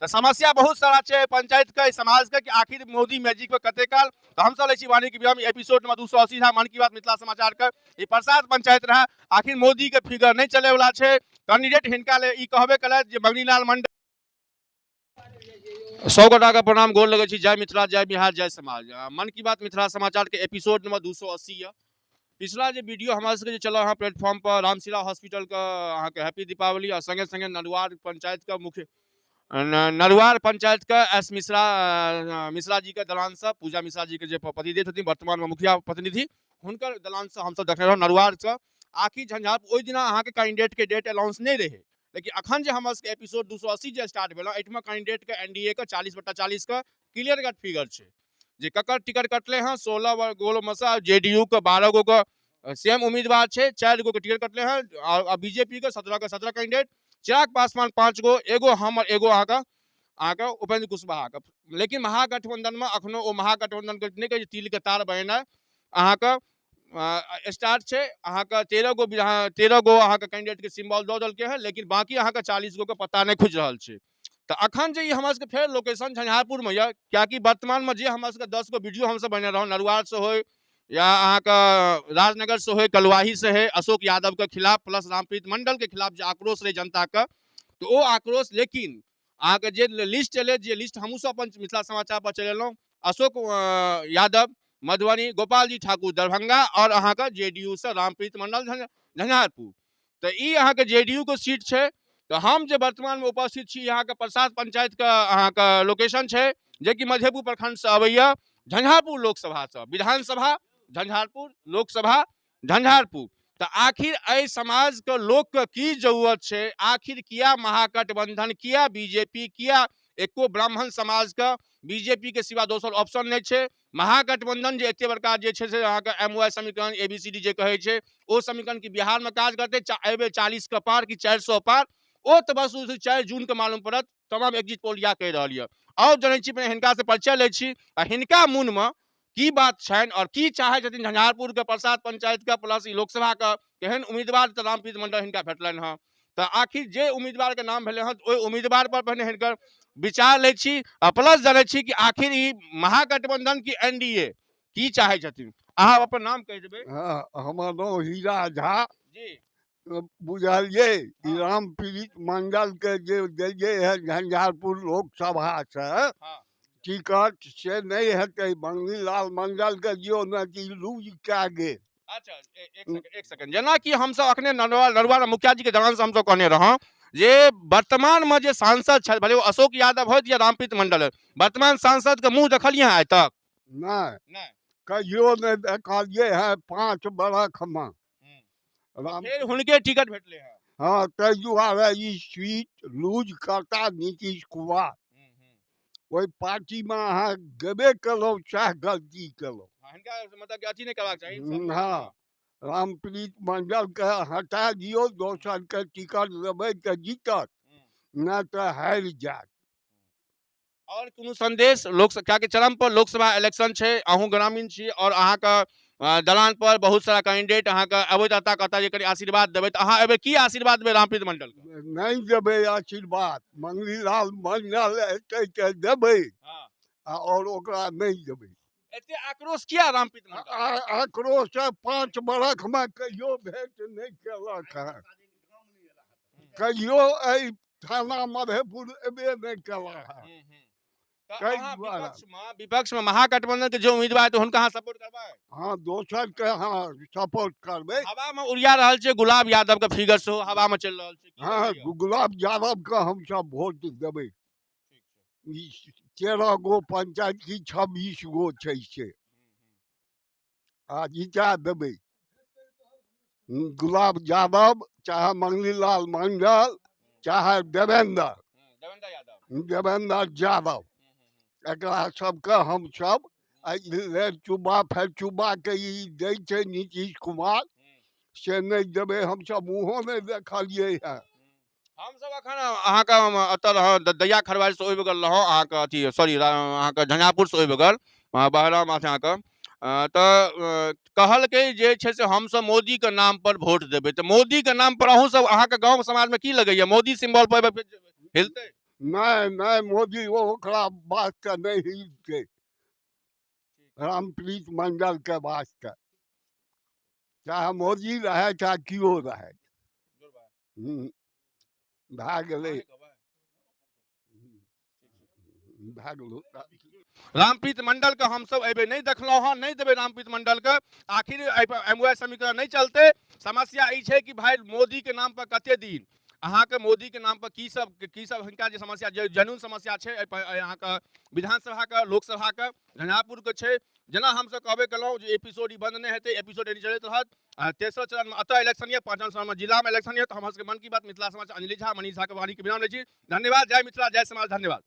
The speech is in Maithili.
तऽ समस्या बहुत सारा छै पंचायत के, समाज के, कि आखिर मोदी मैजिक पर कते काल। तऽ हमसब लै छी वाणी के विराम। एपिसोड नंबर 280 है मन की बात मिथिला समाचार के। ई प्रसाद पंचायत रहे, आखिर मोदी के फिगर नहीं चले वाला छै। कैंडिडेट हिनका ले ई कहबे कलथि जे मंगनीलाल मंडल। 100 गोटा के प्रणाम, गोर लगै छी। जय मिथिला, जय बिहार, जय समाज। मन की बात मिथिला समाचार के एपिसोड नंबर 280 यऽ। पिछला जे वीडियो हमरा सबके जे चलल हँ प्लेटफॉर्म पर रामशिला हॉस्पिटल के अहाँके हैप्पी दीपावली, आ संगे संगे नरुआर पंचायत के मुख्य नरुआर पंचायत के एस मिश्रा, मिश्रा जी के दलान से, पूजा मिश्रा जी के जे पतिदेव छथिन वर्तमान में मुखिया प्रतिनिधि, हुनकर दलान से हमसब देखने रहौं नरुआर से। आखिर झंझारपुर ओहि दिना अहाँके कैंडिडेट के डेट अनाउंस नहि रहै, लेकिन अखन जे हमर सबके एपिसोड 280 जे स्टार्ट भेल, एहिठमा कैंडिडेट के एनडीए के 40/40 के क्लियर कट फिगर छै जे ककर टिकट कटले हँ। 16 गो में से जेडीयू के 12 गो के सेम उम्मीदवार छै, 4 गो के टिकट कटले हँ, और बीजेपी के 17 के 17 कैंडिडेट, चिराग पासवान 5 गो, एगो हम और एगो अहाँके उपेंद्र कुशवाहा के। लेकिन महागठबंधन में अखनो ओ महागठबंधन के नहि कहै छै तिल के तार बनेनाइ अहाँके स्टार्ट छै। अहाँके 13 गो विधान, 13 गो अहाँके कैंडिडेट के सिंबल दऽ देलकै हँ, लेकिन बाकी अहाँके 40 गो के पता नहि खुजि रहल छै। तऽ अखन जे ई हमरा सबके फेर लोकेशन झंझारपुरमे यऽ, कियाकि वर्तमानमे जे हमरा सबके 10 गो वीडियो हमसब बनेने रहौं, नरुआर से होय या अहाँके राजनगर से होय, कलुआही से होय, अशोक यादवके खिलाफ प्लस रामप्रीत मंडलके खिलाफ जे आक्रोश रहै जनताके, तऽ ओ आक्रोश, लेकिन अहाँके जे लिस्ट एलै, जे लिस्ट हमहूँ सब अपन मिथिला समाचार पर चलेलहुँ, अशोक यादव मधुबनी, गोपाल जी ठाकुर दरभंगा, और अहाँके जेडीयू से रामप्रीत मंडल झंझारपुर। तऽ ई अहाँके जेडीयू के सीट छै। तऽ हम जे वर्तमानमे उपस्थित छी अहाँके प्रसाद पंचायतके अहाँके लोकेशन छै, जेकि मधेपुर प्रखंडसँ अबैया, झंझारपुर लोकसभासँ, विधानसभा झंझारपुर, लोकसभा झंझारपुर। तऽ आखिर एहि समाजके लोकके की जरूरत छै? आखिर किया महागठबंधन, किया बीजेपी, किया एको ब्राह्मण समाजके बीजेपी के सिवा दोसर ऑप्शन नहि छै? महागठबंधन जे एते बड़का जे छै से अहाँके एम वाई समीकरण, A B C D J कहै छै, ओ समीकरण की बिहारमे काज करतै? एहि बेर 40 के पार कि 400 पार, ओ तऽ बस 4 जून के मालूम पड़त। तमाम एग्जिट पोल इएह कहि रहल यऽ। आओर जनै छी, पहिने हिनकासँ परिचय लै छी आ हिनका मोनमे की बात छनि और की चाहै छथिन झंझारपुर के प्रसाद पंचायत के प्लस ई लोकसभा के केहन उम्मीदवार तऽ रामप्रीत मंडल हिनका भेटलनि हँ। तऽ आखिर जे उम्मीदवार के नाम भेलै हँ, ओहि उम्मीदवार पर पहिने हिनकर विचार लै छी आ प्लस जनै छी कि आखिर ई महागठबंधन की एनडीए की चाहै छथिन। अहाँ अपन नाम कहि देबै। हाँ, हमर नाम हीरा झा जी। बुझलियै। ई रामप्रीत मंडल के जे देलियै है झंझारपुर लोकसभा से टिकट, से नहि हेतै। मंगनीलाल मंडल के दियौ ने कि लूज कए गेल। अच्छा, एक सेकंड, एक सेकंड। जेना कि हमसब अखने नरुआ मुखिया जी के दलान से हमसब कहने रहौं जे वर्तमान में जे सांसद छथि, भले ओ अशोक यादव होथि या रामप्रीत मंडल होथि, वर्तमान सांसद के मुंह देखलियै आइ तक? नहि, नहि। कहियो नहि देखलियै है 5 बरख में। फेर हुनके टिकट भेटलै है। हाँ, ताहि दुआरे ई सीट लूज करता नीतीश कुमार। ओहि पार्टी में अहाँ गेबे केलहुँ, सएह गलती केलहुँ। हाँ, हिनका मतलब कि अथी नहि करबाक चाही। हाँ, रामप्रीत मंडल के हटा दियौ, दोसर के टिकट देबै तऽ जीतत, नहि तऽ हारि जायत। और कोनो संदेश लोक, कियाकि चरम पर लोकसभा इलेक्शन छै, अहूँ ग्रामीण छी और अहाँके दलान पर बहुत सारा कैंडिडेट अहाँके अबैत रहता, कहता जे कनि आशीर्वाद देबै, तऽ अहाँ एबै की आशीर्वाद देबै रामप्रीत मंडल के? नहि देबै आशीर्वाद, मंगनीलाल मंडल एतै तऽ देबै, आ और ओकरा नहि देबै। एते आक्रोश किया रामप्रीत मंडल? आक्रोश 5 बरख में कहियो भेंट नहि केलक हँ, कहियो एहि थाना मधेपुर एबे नहि केलक हँ। विपक्ष में महागठबंधन के जो उम्मीदवार है, तो हुनका अहाँ सपोर्ट करबै? हाँ, दोसर के हाँ सपोर्ट करबै। हवा में उड़िया रहल छै गुलाब यादव के फिगर सेहो हवा में चलि रहल छै। हाँ, गुलाब यादव के हमसब वोट देबै। 13 गो पंचायत की 26 गो छै से आ जीता देबै गुलाब यादव, चाहे मंगनीलाल मंडल, चाहे देवेंद्र देवेंद्र यादव, एकरा सबके हमसब चुबा फेचुबा के ई दै छै नीतीश कुमार, से नहि देबै हमसब, मुँहो नहि देखलियै हँ। हमसब अखन अहाँके एतऽ रहौं, दैया खरवारी से ओहि बगल रहौं, अहाँके अथी सॉरी अहाँके झंझारपुर से ओहि बगल बहराम अहाँके, तऽ कहलकै जे छै से हमसब मोदी के नाम पर वोट देबै। तऽ मोदी के नाम पर अहूँ सब, अहाँके गाँव समाज में की लगैया मोदी सिंबल पर हिलतै? नहि नहि, मोदी ओकरा वास्ते नहि हिलतै, रामप्रीत मंडलके वास्ते, चाहे मोदी रहै चाहे केओ रहै। भए गेलै, भए गेलो। रामप्रीत मंडल के हमसब एहि नहि देखलहुँ हँ, नहि देबै रामप्रीत मंडल के। आखिर एम वाई समीकरण नहि चलते। समस्या ई छै कि भाई मोदी के नाम पर कते दिन अहाँके मोदी के नाम पर की सब हिनका जे समस्या, जे जनून समस्या छै अहाँके विधानसभा के, लोकसभा के, झंझारपुर के छै। जेना हमसब कहबे केलहुँ जे एपिसोड ई बंद नहि हेतै, एपिसोड एनी चलैत रहत। तेसर चरण में अतः इलेक्शन यऽ, पाँचम चरण में जिला में इलेक्शन यऽ। तऽ हमर सबके मन की बात मिथिला समाज अंजलि झा, मनीष झा के वाणी के विराम लै छी। धन्यवाद। जय मिथिला, जय समाज, धन्यवाद।